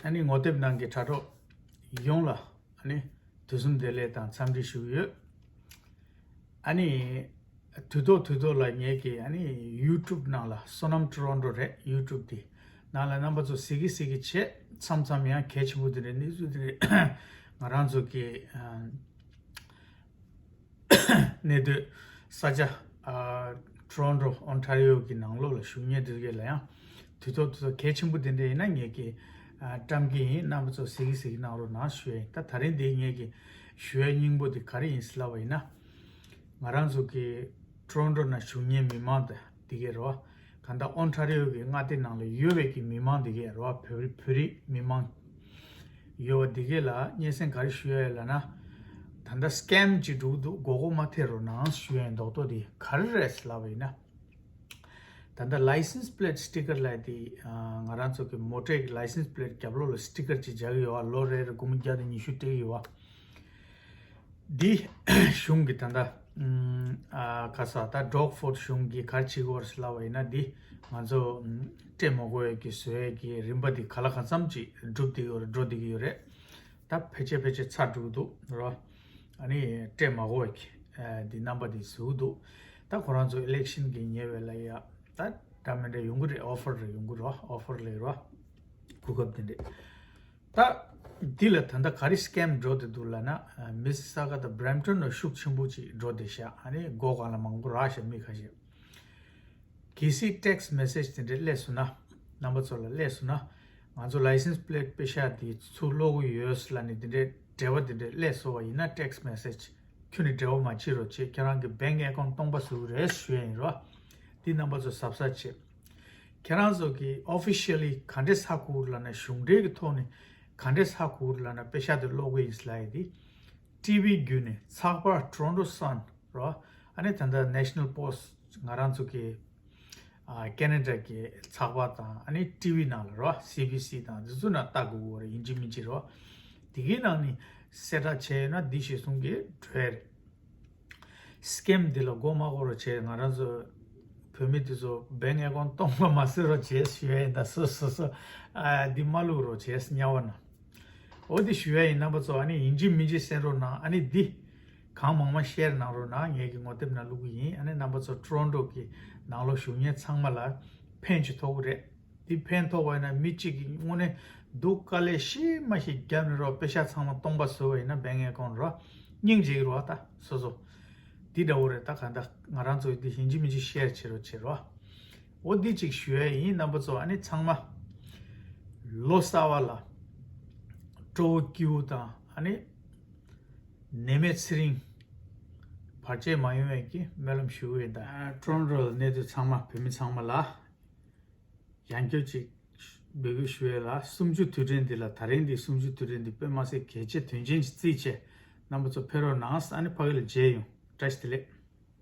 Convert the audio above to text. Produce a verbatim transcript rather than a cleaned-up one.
ཨ་ནི་ངོ་དེབ་ནང་གི་དྲ་གྲོགས་ཡོངས་ལ་ཨ་ནི་དུས་གསུམ་བདེ་ལེགས་དང་འཚམས་འདྲི་ཞུ་གི་ཡོད། ཨ་ནི་དུས་ཐོག་དུས་ཐོག་ལ་ངེད་ཀྱི་ཨ་ནི་ཡུ་ཊུབ་ནང་ལ་བསོད་ནམས་ཊོ་རོན་ཊོ་རེད། ཡུ་ཊུབ་དེ་ནང་ལ་རྣམ་པ་ཚོ་གཟིགས་ཀྱི་གཟིགས་ཀྱི་བྱེད། མཚམས་མཚམས་ཡང་གལ་ཆེན་པོ་དེ་འདྲའི་གནས་ཚུལ་དེ་འདྲའི་ང་རང་ཚོ་གི་ཨ། གནས་སྡོད་ས་ཆ་ཨ། ཊོ་རོན་ཊོ་ཨོན་ཊ་རི་ཡོ་གི་ནང་ལོགས་ལ་བཞུགས་མཁན་དེ་གས་ལ་ཡང་དུས་ཐོག་དུས་ཐོག་གལ་ཆེན་པོ་དེ་འདྲ་ཡིན་ན་ངེད་ཀྱི་ཨ། བཀྲམ་གྱི་ཡིན། རྣམ་པ་ཚོ་གཟིགས་གཟིགས་གནང་རོགས་གནང་ཞུ་ཡ་ཡིན། ད་ད་རིང་འདི་ངེད་ཀྱི་ཞུ་ཡ་སྙིང་པོ་དེ་ག་རེ་ཡིན་ཟེར་ལབ་པ་ཡིན་ན། ང་རང་ཚོ་གི་ཊོ་རོན་ཊོ་ནང་བཞུགས་མཁན་མི་མང་དེ་དེ་གས་རེད་བ། གང་ལྟར་ཨོན་ཊ་རི་ཡོ་གི་མངའ་སྡེ་ནང་ལ་ཡོད་པའི་གི་མི་མང་དེ་གས་རེད་བ། བོད་རིགས་བོད་རིགས་མི་མང་ཡོད་པ་དེ་གས་ལ་སྙན་སེང་ག་རེ་ཞུ་ཡ་ཡོད་ལབ་ན། ད་ལྟ་སི་ཀེམ་ཅིག་འགྲོ་གི་འདུག་མགོ་སྐོར་མ་ཐེབས་རོགས་གནང་ཞུ་ཡ་ཡིན། རྡོག་རྡོག་དེ་ག་རེ་རེད་ལབ་པ་ཡིན་ན། ད་ལྟ་ལའི་སེན་སི་པི་ལེ་ཊི་སི་ཊི་ཀར་ལབ་དེ་ང་རང་ཚོ་གི་མོ་ཊའི་གི་ལའི་སེན་སི་པི་ལེ་ཊི་རྒྱབ་ལོགས་ལ་སི་ཊི་ཀར་ཅིག་རྒྱག་གི་ཡོད་བ། ལོ་རེ་རེ་སྒོར་མོ་བརྒྱ་དང་ཉི་ཤུ་སྤྲད་ཀྱི་ཡོད་བ། འདི་གཞུང་གི་ད་ལྟ་ཨ་ཁ་ས་ད་ཌོག་ཕོར་ཌི་གཞུང་གི་ག་རེ་བྱེད་ཀྱི་ཡོད་རེད་ལབ་པ་ཡིན་ན། འདི་ང་ཚོ་ཨ་སྤྲད་མ་དགོས་ཡ་གི་བཟོ་ཡ་གི་རིམ་པ་འདི་ག་ལ་གང་འཚམ་ཅིག་འགྲུབ་བསྡད་ཡོད་རེད། འགྲོ་བསྡད་ཀྱི་ཡོད་རེད། ད་ཕལ་ཆེར་ཕལ་ཆེར་ཚར་འགྲོ་གི་འདུག་རོ། ཨ་ནི་སྤྲད་མ་དགོས་ཡ་གི་ཨ་འདི་རྣམ་པ་འདི་བཟོ་གི་འདུག་ད་ཁོ་རང་ཚོ་ཨི་ལེག་ཤན་གི་ཉེ་བའི་ལ་ཡ་ད་འདྲ་མི་འདྲ་ཡོང་གི་རེད། ཨོ་ཕར་རེ་ཡོང་གི་རོ། ཨོ་ཕར་ལས་རོ། གོ་སྐབས་དེ་འདྲས། ད་འདི་ལ་ད་ལྟ་ག་རེ་སི་ཀེམ་འགྲོ་བསྡད་འདུག་ལབ་ན། མི་སི་ས་ག་དང་བྷི་རམ་ཊོན་ལ་ཤུགས་ཆེན་པོ་ཅིག་འགྲོ་བསྡད་ཤག་ཨ་ནི་མགོ་སྒང་ལ་མང་པོ་རག་ཤག་མི་ཁ་ཤས། གལ་སྲིད་ཊེག་སི་མེ་སེ་ཇི་དེ་འདྲས་སླེབས་སོང་ན། རྣམ་པ་ཚོ་ལ་སླེབས་སོང་ན། ང་ཚོ་ལའི་སེན་སི་པི་ལེ་ཊི་པེ་ཤག་དེ་ཚུར་སློག་གི་ཡོད་ལབ་ནས་དེ་འདྲས་འབྲེལ་བ་དེ་འདྲས་སླེབས་སོང་བ་ཡིན་ན། ཊེག་སི་མེ་སེ་ཇི། ཁྱོད་ནས་འབྲེལ་བ་མ་བྱེད་རོགས་བྱེད། ཁྱེད་རང་གི་བེང་ཨེ་ཀའུན་ཊི་སྟོང་པ་བཟོ་གི་རེད་ཞུ་ཡ་ཡིན་རོ། འདི་རྣམ་པ་ཚོ་གཟབ་གཟབ་བྱེད། ཁྱེད་རང་ཚོ་གིས་ཨོ་ཕི་ཤལ་ལི་ག་འདྲས་ཧ་གོ་ལབ་ན། གཞུང་འབྲེལ་གྱི་ཐོག་ནས་ག་འདྲས་ཧ་གོ་ལབ་ན། པེ་ཤག་དེ་སློག་གི་ཡིན་ལབ་ཡ་དེ་ཊི་ཝི་བརྒྱུད་ནས། ཚགས་པར་ཊོ་རོན་ཊོ་སན་རོ། ཨ་ནི་ད་ལྟ་ནེ་ཤ་ནལ་པོ་སི་ཊི་ང་རང་ཚོ་གི་ཨ་ཁེ་ན་ཌ་གི་ཚགས་པར་དང་། ཨ་ནི་ཊི་ཝི་ནང་ལ་རོ། སི་བི་སི་དང་དེ་ཚོ་ནང་ལྟ་དགོས་ཀྱི་རེད། ཡིན་གཅིག་མིན་གཅིག་རོ། དེ་གའི་ནང་ནས་གསལ་བསྒྲགས་བྱས་ཡོད་ན་འདི་གཞིར་བཟུང་གིས་འགྲོ་ཡ་རེད། སི་ཀེམ་འདི་ལ་མགོ་མ་འཁོར་རོགས་བྱེད། ང་རང་ཚོ་བོད་མི་འདི་ཚོ་བེང་ཨེ་ཀའུན་ཊི་སྟོང་པ་མ་བཟོ་རོགས་བྱེད་ཞུ་ཡ་ཡིན། ད་སོ་སོ་སོ་ཨ་འདི་མ་བླུག་རོགས་བྱེད། དམྱལ་བ་ནང་། འོ་འདི་ཞུ་ཡ་ཡིན། རྣམ་པ་ཚོ་ཨ་ནི་ཡིན་གཅིག་མིན་གཅིག་གསན་རོགས་གནང་། ཨ་ནི་འདི་གང་མང་མང་ཤེར་གནང་རོགས་གནང་། ངེད་ཀྱི་ངོ་དེབ་ནང་བླུག་གི་ཡིན། ཨ་ནི་རྣམ་པ་ཚོ་ཊོ་རོན་ཊོ་གི་ནང་ལོགས་བཞུགས་མཁན་ཚང་མ་ལ་ཕན་ཅིག་ཐོགས་ཀྱི་རེད། འདི་ཕན་ཐོགས་པ་ཡིན་ན་མི་གཅིག་གིས་དངོས་གནས་སྡུག་དཀའ་ལས་ཤི་མ་ཤི་བརྒྱབ་ནས་རོ། པེ་ཤག་ཚང་མ་སྟོང་པ་བཟོས་པ་ཡིན་ན། བེང་ཨེ་ཀའུན་ཊི་རོ། སྙིང་རྗེ་གི་རོ། ད་སོ་སོ་འདི་འདྲ་བོ་རེད། ད་གང་ལྟར་ང་རང་ཚོ་འདི་ཡིན་གཅིག་མིན་གཅིག་ཤེར་བྱེད་རོགས་བྱེད་རོ། འོ་འདི་གཅིག་ཞུ་ཡ་ཡིན། རྣམ་པ་ཚོ་ཨ་ནི་ཚང་མ་ལོ་གསར་པ་ལ་སྤྲོ་བོ་སྐྱིད་པོ་དང་། ཨ་ནི་ནད་མེད་ཚེ་རིང་བར་ཆད་མ་ཡོང་བའི་གི་སྨོན་ལམ་ཞུ་གི་ཡིན། ད་ཊོ་རོན་ཊོ་ལ་གནས་སྡོད་ཚང་མ་བོད་མི་ཚང་མ་ལ་ཡང་བསྐྱར་ཅིག་འབོད་སྐུལ་ཞུ་ཡས་ལ། གསུམ་བཅུ་དུས་དྲན་འདི་ལ། ད་རིང་འདི་གསུམ་བཅུ་དུས་དྲན་འདི་དཔེ་མ་སྲིད་གལ་ཆེ་དོན་ཆེན་ཅིག་བརྩིས་བྱས་རྣམ་པ་ཚོ་ཕེབས་རོགས་གནང་། ཨ་ནི་ཕ་གི་ལ་མཇལ་ཡོང་། བཀྲ་ཤིས་བདེ་ལེགས།